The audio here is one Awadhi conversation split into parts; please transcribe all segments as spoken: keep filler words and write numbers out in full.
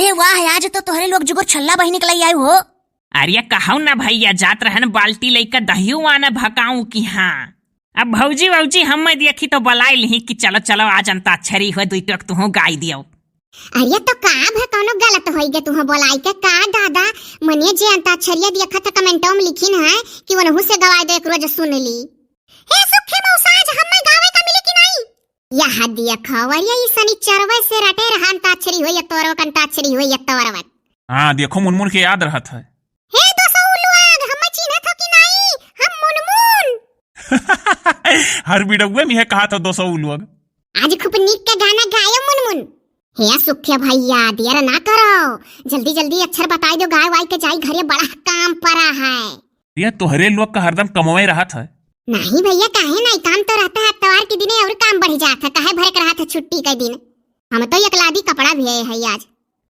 ए वाह, आज तो तोहरे लोग जुगुर छल्ला बहिनी के लई आयु हो। अरे कहौ ना भइया, जात रहन बाल्टी लइका दहियो आना भकाऊ की हाँ। अब भौजी वौजी हम्मै देखी तो बोलाइ लिही कि चलो चलो आज अंताक्षरी हो, दुई टोक तुहूँ गाइ दियो। अरे तो का भा कौनो गलत होइ गे तुहूँ बोलाइ के का दादा? मने जे अंताक्षरिया देखत है कमेंटो में लिखिन है कि वनहू से गवाइ दे, एक रोज सुन ली। हे सुखे मौसा, आज हम्मै गावे का मिली कि नाई? यह देखो, अरे ई सनिचरवे से रटे रहा अंताक्षरी होई, तोरो अंताक्षरी होई, तोरवत। हाँ, देखो मुनमुन के याद रहत है। हे दोसौ लोग, हम्मै चिन्हत हो कि नाई? हम मुनमुन। हर बिडौए में है कहा था दोसौ लोग। आज खूब नीक के गाना गायो मुनमुन। हे सुखे भइया, देर ना करो, जल्दी जल्दी अक्षर बताइ दो, गाय वाय के जाई घरे, बड़ा काम परा है। ये तोहरे लोग का हरदम कमवे रहत है। नहीं भइया, काहे नहीं, काम तो रहता है, अतवार के दिने और काम बढ़ि जात है, काहे भरे के रहत है छुट्टी के दिन। हम तो एकलादी कपड़ा भी है, है आज।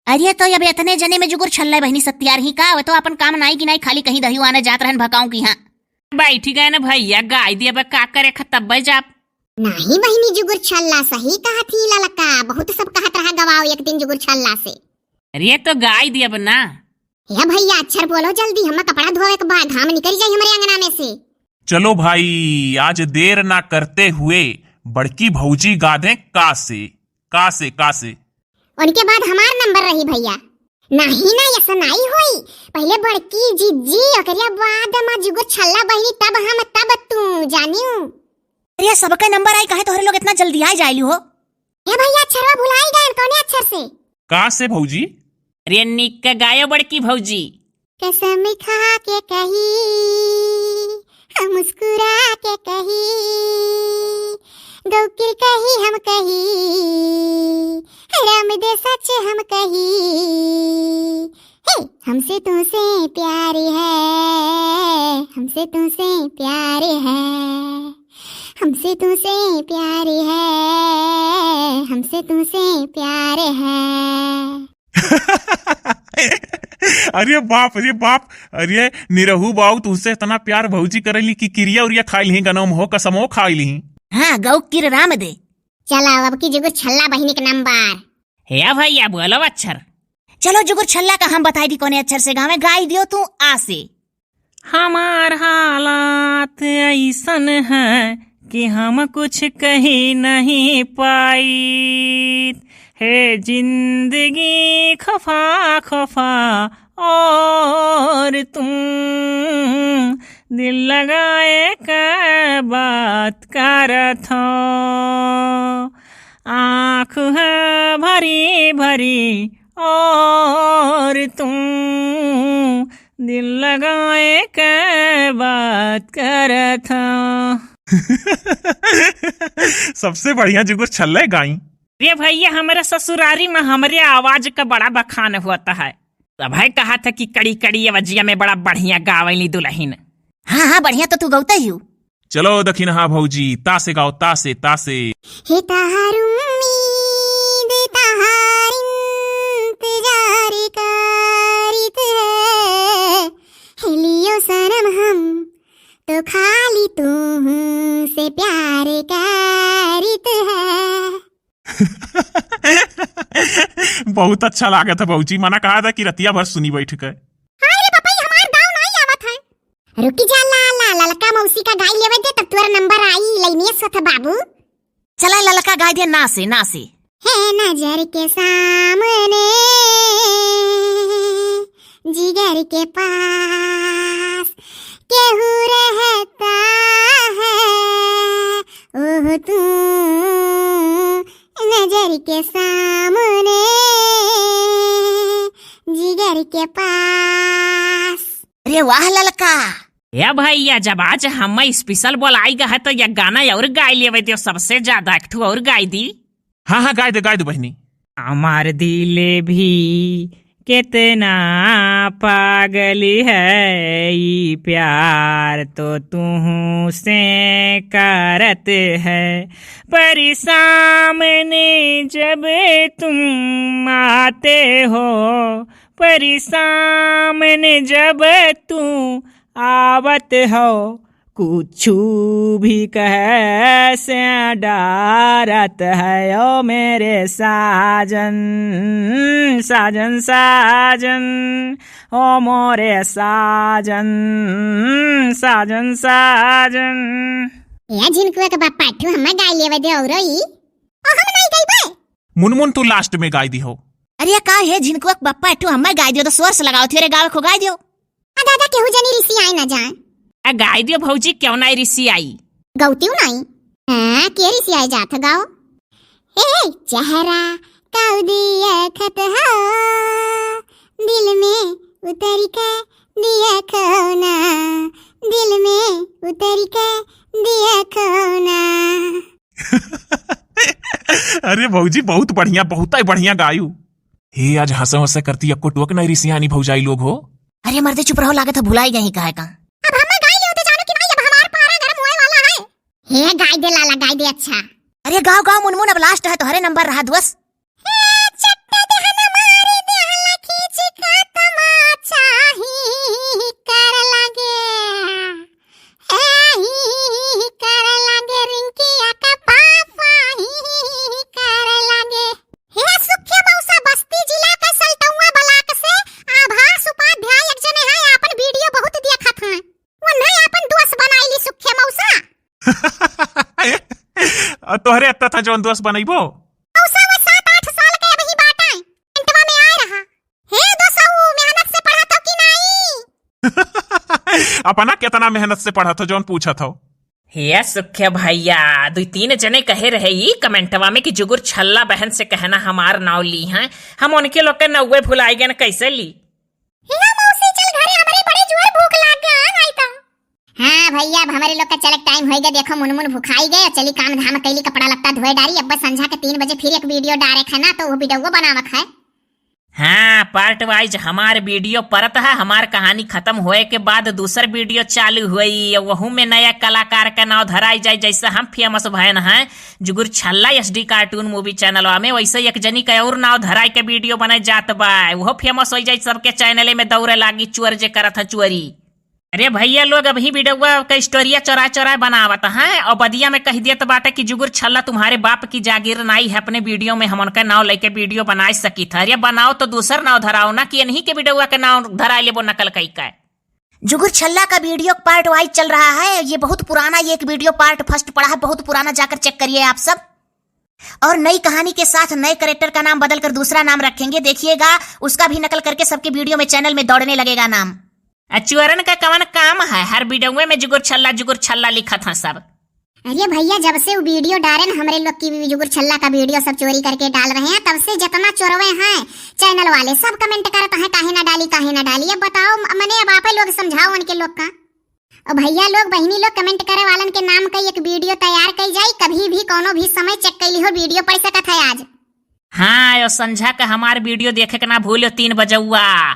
अरे तो अब इतने जने में जुगुर छल्ला बहिनी सत्यार ही का, वो तो अपन काम नाई कि नाई, खाली कहीं दहियो आने जात रहन भकाऊ की हाँ। बैठी गए ना भइया, गाइ दिया बा, का करे ख तब्बे जाप। नहीं बहिनी, जुगुर छल्ला सही कहत ही ललका, बहुत सब कहत रहा गवाओ एक दिन जुगुर छल्ला से। अरे तो गाइ दिया बा ना। हे भइया, अक्षर बोलो जल्दी, हम्मै कपड़ा धोवे के बा, घाम निकरि जाई हमरे अंगना में से। चलो भाई, आज देर ना करते हुए बड़की भौजी गा दें का से, का से, का से। उनके बाद हमार नंबर रही भइया। नहीं ना, ऐसा नहीं होई, पहिले बड़की जिज्जी, ओकरे बाद मा जुगुर छल्ला बहिनी, तब हम, तब तू, जानियो। अरे सबके नंबर आई, काहे तोहरे लोग इतना जल्दी आइ जाइली हो? ए भइया, अक्षरवा भुलाइ गए, कौने अक्षर से? का से भौजी? अरे निक के गायो बड़की भौजी। कसम खा के कही, हम मुस्कुरा के कही, गौकिर कही हम कही, राम दे सच हम कही। हे, हमसे तुमसे प्यार है, हमसे तुमसे प्यार है, हमसे तुमसे प्यार है, हमसे तुमसे प्यार है। अरे बाप रे बाप, अरे निरहू बाऊ, तुमसे इतना प्यार भौजी करेली कि किरिया उरिया खाइ लिही, गनम हो कसमो खाइ लिही। हाँ, गौ किर राम दे। चला, अब की जुगुर छल्ला बहिनी के नंबर। हे भइया, बोलो अक्षर। चलो जुगुर छल्ला का हम बताइ दी कौने अक्षर से गावे, गाइ दियो तू आ से। हमार हालात अइसन है कि हम कुछ कहि नहीं पाइत। हे जिंदगी खफा खफा और तुम दिल लगाए के बात करत हो। आँख है भरी भरी और तुम दिल लगाए के बात करत हो। सबसे बढ़िया जुगुर छल्ले गाई। रे भइया, हमरे ससुरारी में हमरे आवाज का बड़ा बखान होत है। सभे कहत है कि कड़ी कड़ी आवाजिया में बड़ा बढ़िया गावेली दुलहिन। हाँ, हाँ, बढ़िया तो तू गौते ही हू। चलो दखिनहा भौजी, तासे गाओ, तासे, तासे। हे तहार उम्मीद, तहार इंतजार करित है। हे लियो सनम हम तो खाली तुमसे प्यार करित है। बहुत अच्छा लागत है भौजी, मना कहा था कि रतिया भर सुनी बैठ के। हाय रे बपई, हमार गाँव नाई आवत है। रुकी जा ला, ला, ललका मौसी का गाई लेवे दे, तब तोर नंबर आई, लाइनिया सोथ बाबू। चला ललका गाई दे, ना से, ना से। है नजर के सामने, जिगर के पास, केहू रहता है, ओह तू नजर के सामने, जिगर के पास। अरे वाह ललका। ए भइया, जब आज हम special बोलाई गा है तो ये गाना और गाई लेवे दियो, सबसे ज्यादा एक ठो और गाई दी। हाँ, हाँ, गाई दे, गाई दे बहिनी। हमार दिल भी कितना पागल है, ई प्यार तो तुहू से करत है। पर सामने जब तुम आते हो, पर सामने जब तू आवत हो, कुछु भी कहे से डरत है ओ मेरे साजन, साजन, साजन, ओ मोरे साजन, साजन, साजन। ए झिनकुआ के बापा, ठू हम्मे गाय लेवे दे औरो ई। ओ हम नहीं गइबे। मुनमुन तू last में गाय दिहो। अरे का हे झिनकुआ के बापा, ठू हम्मे गाय दियो तो शोर से लगाओ थे रे, गावे खो गाय दियो। आ दादा, केहू जनी रिसियाए ना जाए। आ गाय दियो भौजी, क्यों नहीं रिसियाई? गौतियो नहीं। हाँ, के रिसियाए जात ह गाओ। ए, चेहरा काऊ दिया खत हो, दिल में उतरी के दिया खो ना, दिल में उतरी के दिया खो ना। अरे भौजी, बहुत बढ़िया, बहुत ही बढ़िया गायू। हे, आज हंसे हंसे करती, अक्को टोक नहीं रिसियानी भौजाई लोग हो। अरे मर्दे, चुप रहो, लागत है भुलाई गई कहे का। अब हमें गाय ले होते जानो कि नहीं, अब हमार पारा गरम होए वाला है। हे गाय दे लाला, गाय दे अच्छा। अरे गाओ गाओ मुनमुन, अब last है, तोहरे number रहा दोस्त। हे चट्टे देहन मारी देहल खींच का तमाचा ही कर लागे। ए ही कर लागे रिंकिया का पापा ही कर लागे। हे सुखे मौसा, बस्ती जिला का सलटौआ block से आभास उपाध्याय एक जने हैं, आपन video बहुत देखत हैं। उन्हें आपन दोस्त बनाई ली सुखे मौसा। और तोहरे अत्ता था जौन दोस्त बनैबो? मौसा वो सात आठ साल के अबही बाटे, अंटवा में आए रहा। हे दोस्त, ऊ मेहनत से पढ़त हो कि नहीं? अपना कितना मेहनत से पढ़त हो जौन पूछत हो? हे सुखे भैया, दुई तीन जने कहे रहे ई commentवा में कि जुगुर छल्ला बहन से कहना हमार नाव ली हैं, हम उनके लोग के नौवे भुलाई गए न, कैसे ली? हे मौसी, चल घरे, हमरे बड़े जोर भूख लाग गया, आई तो। हाँ भैया, अब हमरे लोग का चले के time होई गया, देखो मुनमुन भुखाई गए, चली काम धाम कैली, कपड़ा लत्ता धोए डारी, अब बस संझा के तीन बजे फिर एक video डारे है ना, तो वो videoओ बनावक है। हाँ, part wise हमार video परत है, हमार कहानी खत्म होए के बाद दूसर video चालू होई, वहू में नया कलाकार का नाव धराई जाए, जैसे हम famous भयन हैं जुगुर छल्ला HD cartoon movie channelवा में, वैसे एक जनी का और नाव धराई के video बने जात बा, वो famous हो जाए, सबके channelए में दौड़े लागी चोर जे करत है चोरी। अरे भैया लोग, अबही videoवा का storyया चोरा चोरा बनावत हैं और बदिया में कह देत बाटे कि जुगुर छल्ला तुम्हारे बाप की जागीर नाई है, अपने video में हम उनका नाव लेके video बनाए सकित है। अरे बनाओ तो दूसर नाव धराओ ना कि इन्हीं के videoवा के नाव धरा लेबो नकल कई का। जुगुर छल्ला का video part wise चल रहा है, ये बहुत पुराना, ये एक video part first पड़ा है, बहुत पुराना, जाकर check करिए आप सब। और नई कहानी के साथ नए character का नाम बदलकर दूसरा नाम रखेंगे, देखिएगा, उसका भी नकल करके सबके video में, channel में दौड़ने लगेगा नाम। आ चुअरन का कवन काम है, हर videoवे में जुगुर छल्ला, जुगुर छल्ला लिखत हैं सब। अरे भैया, जब से वो video डारे न हमरे लोग की, जुगुर छल्ला का video सब चोरी करके डाल रहे हैं, तब से जितना चोरवे हैं channel वाले, सब comment करत हैं, "काहे ना डाली, काहे ना डाली।" अब बताओ, म-, मने अब आपे लोग समझाओ उनके लोग का। और भैया लोग, बहिनी लोग, comment करे वालन के नाम का एक video तैयार कई जाई, कभी भी कौनो भी समय check कई लिहो, video पड़ सकत है आज। हाँ, यो संझा का हमार video देखे के ना भूलो, तीन बजउआ।